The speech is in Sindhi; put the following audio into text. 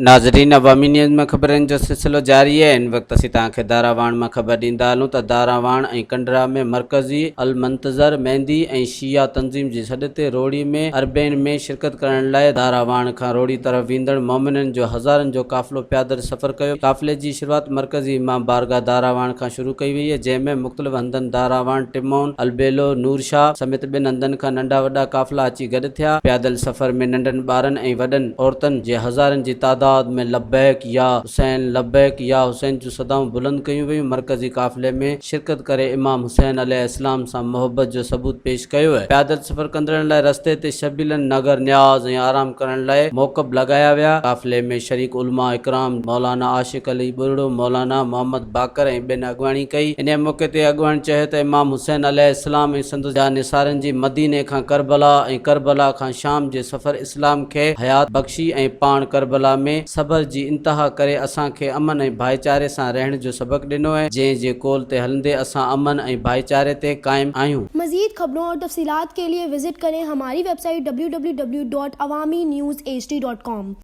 ناظرين عوامي نيوز ۾ خبرن جو سلسلو جاري آهي هن وقت اسين توهان کي داراواڻ مان خبر ڏيندا هلون ته داراواڻ ۽ ڪنڊرا ۾ مرڪزي المنتظر مهندي ۽ شيعا تنظيم جي سڏ تي روهڙي ۾ اربعين ۾ شرڪت ڪرڻ لاء داراواڻ کان روهڙي طرف ويندڙ مومنن جو هزارن جو قافلو پيادل سفر ڪيو قافلي جي شروعات مرڪزي امام بارگاهه داراواڻ کان شروع ڪئي وئي جنهن ۾ مختلف هنڌن داراواڻ، ٽمون، البيلو، نور شاهه سميت ٻين هنڌن کان ننڍا وڏا قافلا اچي گڏ ٿيا. پيادل سفر ۾ ننڍن ٻارن ۽ وڏن عورتن جي هزارن جي تعداد ۾ لبيڪ يا حسين لبيڪ يا حسين جون صدائون بلند ڪيون ويون. مرڪزي قافلي ۾ شرڪت ڪري امام حسين عليه السلام سان محبت جو ثبوت پيش ڪيو. پيادل سفر ڪندڙن لاء رستي تي شبيلن، نگر نياز ۽ آرام ڪرڻ لاء موڪب لڳايا ويا. قافلي ۾ شريڪ علماء اڪرام مولانا عاشق علي ٻرڙو، مولانا محمد باقر ۽ ٻين اڳواڻي ڪئي. انهيء موقعي تي اڳواڻن چيو ته امام حسين عليه السلام ۽ سندس جانثارن جي مديني کان ڪربلا ۽ ڪربلا کان شام جي سفر اسلام کي حيات بخشي ۽ پاڻ ڪربلا ۾ صبر جي انتها ڪري اسان کي امن ۽ ڀائيچاري سان رهڻ جو سبق ڏنو جنهن جي قول تي هلندي اسان امن ۽ ڀائيچاري تي قائم آهيون. مزيد خبرون اور تفصيلات کے لئے وزٽ ڪرين ھماري website W W W dot Awami news H D dot com.